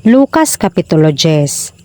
Lucas Kapitulo 10.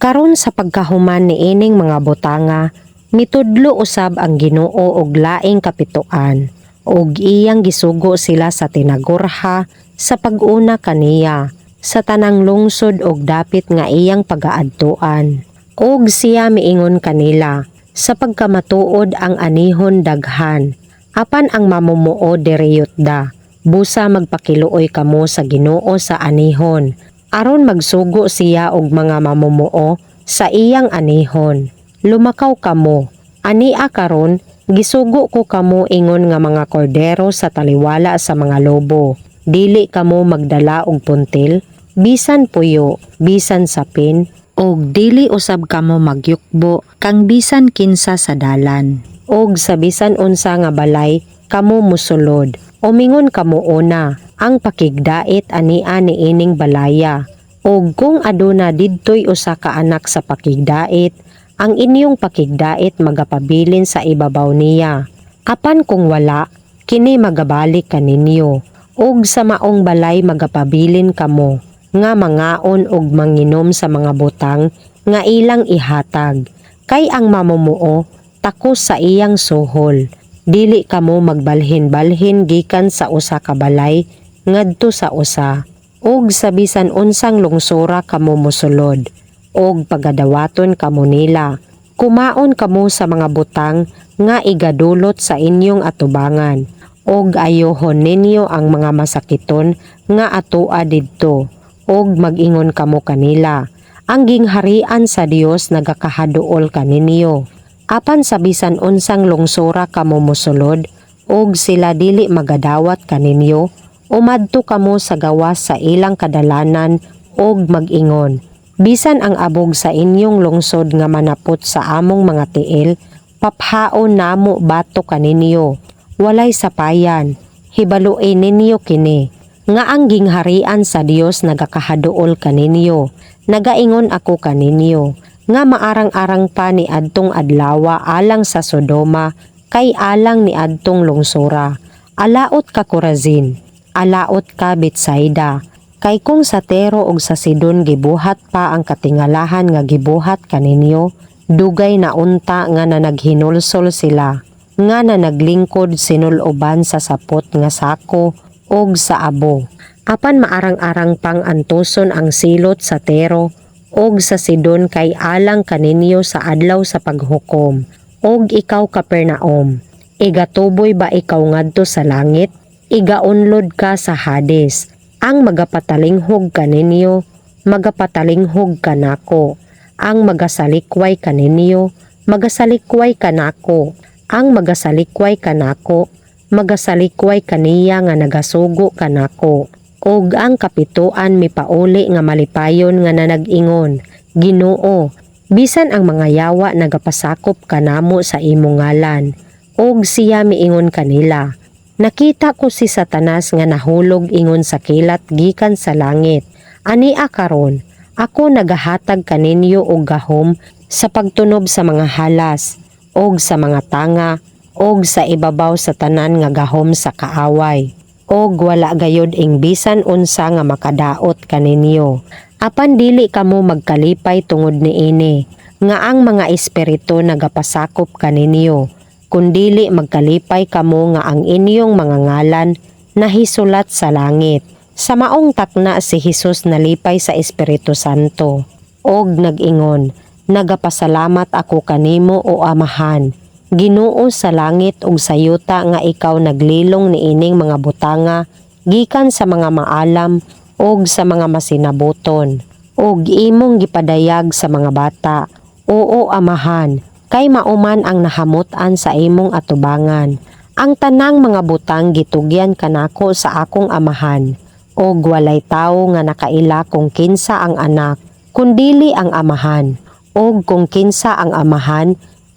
Karon sa pagkahuman niining mga butanga, mitudlo usab ang Ginoo og laing kapituan, ug iyang gisugo sila sa tinagurha sa pag-una kaniya sa tanang lungsod og dapit nga iyang pagaadtuan. Og siya miingon kanila, "Sa pagkamatuod ang anihon daghan, apan ang mamumuo diriyot da. Busa magpakiluoy kamo sa Ginoo sa anihon, aron magsugo siya og mga mamumuo sa iyang anihon. Lumakaw kamo. Ania karon, gisugo ko kamo ingon nga mga kordero sa taliwala sa mga lobo. Dili kamo magdala og puntil, bisan puyo, bisan sapin, og dili usab kamo magyukbo kang bisan kinsa sa dalan. Og sa bisan unsa nga balay kamo mosulod, umingon kamo una, 'Ang pakigdait ania niining balaya.' Og kung aduna didtoy usa ka anak sa pakigdait, ang inyong pakigdait magapabilin sa ibabaw niya. Apan kung wala, kini magabalik kaninyo. Og sa maong balay magapabilin kamo, nga mangaon og manginom sa mga butang nga ilang ihatag. Kay ang mamumuo takos sa iyang suhol. Dili kamo magbalhin-balhin gikan sa usa ka balay ngadto sa usa. Og sa bisan unsang lungsora kamo mosulod, og pagadawaton kamo nila, kumaon kamo sa mga butang nga igadulot sa inyong atubangan, og ayohon ninyo ang mga masakiton nga atoa didto, og mag-ingon kamo kanila, 'Ang gingharian sa Dios nagakahaduol kaninyo.' Apan sa bisan unsang lungsora kamo mosulod, og sila dili magadawat kaninyo, umadto kamo sa gawas sa ilang kadalanan og mag-ingon, 'Bisan ang abog sa inyong lungsod nga manapot sa among mga tiil, paphaon namo batok kaninyo. Walay sapayan.' Hibaloi ninyo kini, nga ang gingharian sa Dios nagakahaduol kaninyo. Nagaingon ako kaninyo, nga maarang-arang pa ni adtong adlawa alang sa Sodoma kay alang ni adtong lungsora. Alaot ka, Corazin! Alaot ka, Betsaida! Kay kung sa Tiro ug sa Sidon gibuhat pa ang katingalahan nga gibuhat kaninyo, dugay na unta nga nanaghinulsol sila, nga nanaglingkod sinul-oban sa sapot nga sako ug sa abo. Apan maarang-arang pang antuson ang silot sa Tiro ug sa Sidon kay alang kaninyo sa adlaw sa paghukom. Og ikaw, Capernaum, igatuboy ba ikaw ngadto sa langit? Igaunlod ka sa Hades. Ang magapatalinghog kaninyo, magapatalinghog kanako. Ang magasalikway kaninyo, magasalikway kanako. Ang magasalikway kanako, magasalikway kaniya nga nagasugo kanako." Og ang kapituan mipauli nga malipayon nga nanag-ingon, "Ginoo, bisan ang mga yawa nagapasakop kanamo sa imong ngalan." Og siya miingon kanila, "Nakita ko si Satanas nga nahulog ingon sa kilat gikan sa langit. Ania karon, ako nagahatag kaninyo og gahom sa pagtunob sa mga halas og sa mga tanga og sa ibabaw sa tanan nga gahom sa kaaway. Og wala gayod ing bisan unsa nga makadaot kaninyo. Apan dili kamo magkalipay tungod niini nga ang mga espiritu nagapasakop kaninyo, kundili magkalipay kamo nga ang inyong mga ngalan nahisulat sa langit." Sa maong takna si Jesus nalipay sa Espiritu Santo og nag-ingon, "Nagapasalamat ako kanimo, o Amahan, Ginoo sa langit ug sa yuta, nga ikaw naglilong niining mga butanga gikan sa mga maalam ug sa mga masinabuton ug imong gipadayag sa mga bata. Oo, Amahan, kay mao man ang nahamut-an sa imong atubangan. Ang tanang mga butang gitugyan kanako sa akong Amahan, ug walay tawo nga nakaila kung kinsa ang Anak, kundili ang Amahan, ug kung kinsa ang Amahan,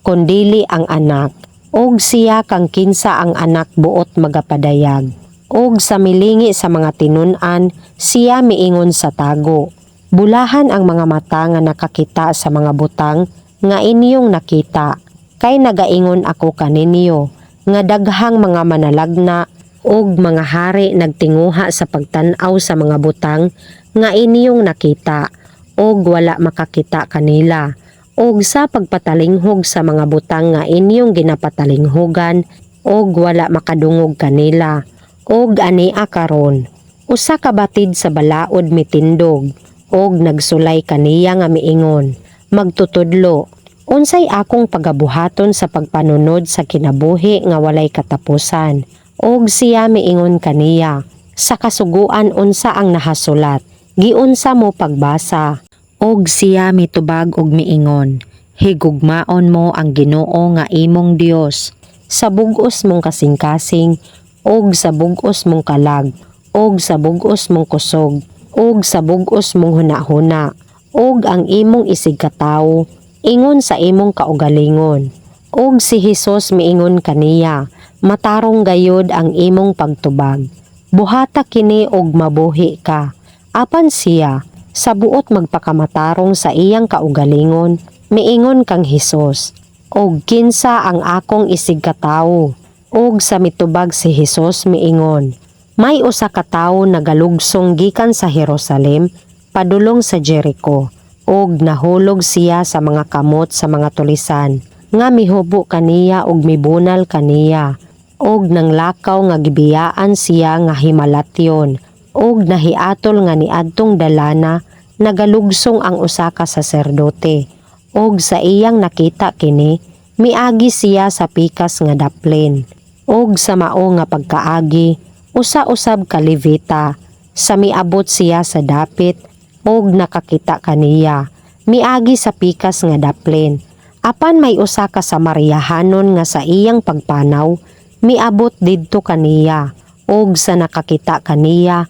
kundili ang Anak, ug siya kang kinsa ang Anak buot magapadayag." Og sa milingi sa mga tinun-an, siya miingon sa tago, "Bulahan ang mga mata nga nakakita sa mga butang nga inyong nakita. Kay nagaingon ako kaninyo, nga daghang mga manalagna ug mga hari nagtinguha sa pagtan-aw sa mga butang nga inyong nakita og wala makakita kanila, og sa pagpatalinghog sa mga butang nga inyong ginapatalinghogan og wala makadungog kanila. Og ania karon, usa ka batid sa balaod mitindog og nagsulay kaniya nga miingon, "Magtutudlo, unsay akong pagabuhaton sa pagpanunod sa kinabuhi nga walay katapusan?" Og siya miingon kaniya, "Sa kasuguan, unsa ang nahasulat? Giunsa mo pagbasa?" Og siya mitubag og miingon, "Higugmaon mo ang Ginoo nga imong Dios sa bug-os mong kasing-kasing og sa bug-os mong kalag og sa bug-os mong kusog og sa bug-os mong hunahuna, og ang imong isigkatawo ingon sa imong kaugalingon." Og si Hesus miingon kaniya, "Matarong gayud ang imong pagtubag. Buhata kini og mabuhi ka." Apan siya, sa buot magpakamatarong sa iyang kaugalingon, miingon kang Hesus, "Og kinsa ang akong isigkatawo?" Og sa mitubag si Hesus miingon, "May usa ka tawo nagalugsong gikan sa Jerusalem padulong sa Jericho, og nahulog siya sa mga kamot sa mga tulisan nga mihubo kaniya og mibunal kaniya, og nanglakaw nga gibiyaan siya nga himalatyon. Og nahiatol nga niadtong dalana nagalugsong ang usa ka saserdote, og sa iyang nakita kini, miagi siya sa pikas nga daplin. Og sa mao nga pagkaagi, usa usab ka Levita, sa miabot siya sa dapit og nakakita kaniya, miagi sa pikas nga daplin. Apan may usa ka Samariahanon nga sa iyang pagpanaw miabot didto kaniya, og sa nakakita kaniya,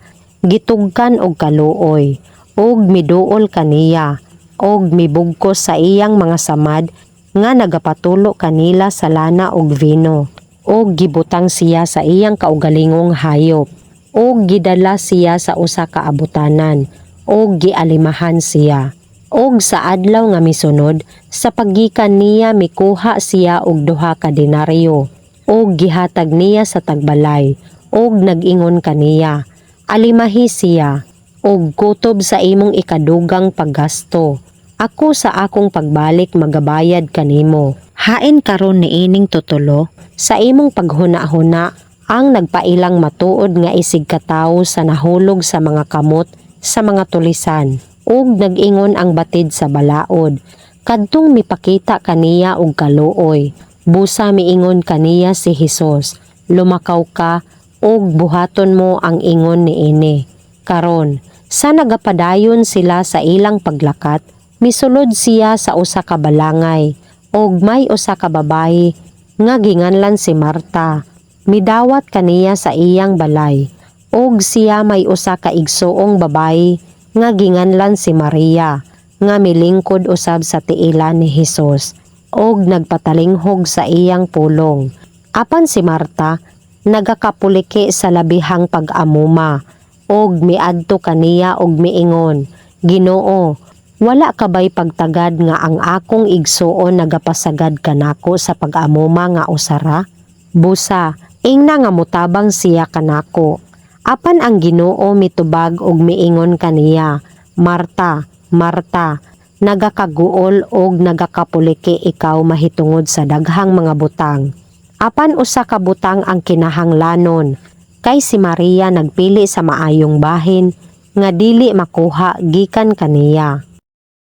gitugkan og kaluoy, og miduol kaniya og mibugkos sa iyang mga samad nga nagapatulo kanila sa lana og vino, og gibutang siya sa iyang kaugalingong hayop, og gidala siya sa usa ka abutanan og gialimahan siya. Og sa adlaw nga misunod, sa paggikan niya, mikuha siya og 2 ka denaryo og gihatag niya sa tagbalay og nag-ingon kaniya, 'Alimahi siya og kutob sa imong ikadugang paggasto. Ako sa akong pagbalik magabayad kanimo.' Hain karon niining tutulo, sa imong paghuna-huna, ang nagpailang matuod nga isigkatawo sa nahulog sa mga kamot sa mga tulisan?" Ug nag-ingon ang batid sa balaod, "Kadtong mipakita kaniya og kaluoy." Busa miingon kaniya si Hesus, "Lumakaw ka ug buhaton mo ang ingon niini." Karon, sa nagapadayon sila sa ilang paglakat, misulod siya sa usa ka balangay, ug may usa ka babayi nga ginganlan si Marta midawat kaniya sa iyang balay. Og siya may usa ka igsuong babayi nga ginganlan si Maria nga milingkod usab sa tiilan ni Hesus og nagpatalinghog sa iyang pulong. Apan si Marta nagakapuliki sa labihang pag-amuma, og miadto kaniya og miingon, "Ginoo, wala ka bay pagtagad nga ang akong igsuon nagapasagad kanako sa pag-amuma nga usa ra? Busa, ingna nga mutabang siya kanako." Apan ang Ginoo mitubag og miingon kaniya, "Marta, Marta, nagakaguol og nagakapuliki ikaw mahitungod sa daghang mga butang. Apan usa ka butang ang kinahanglanon, kay si Maria nagpili sa maayong bahin nga dili makuha gikan kaniya."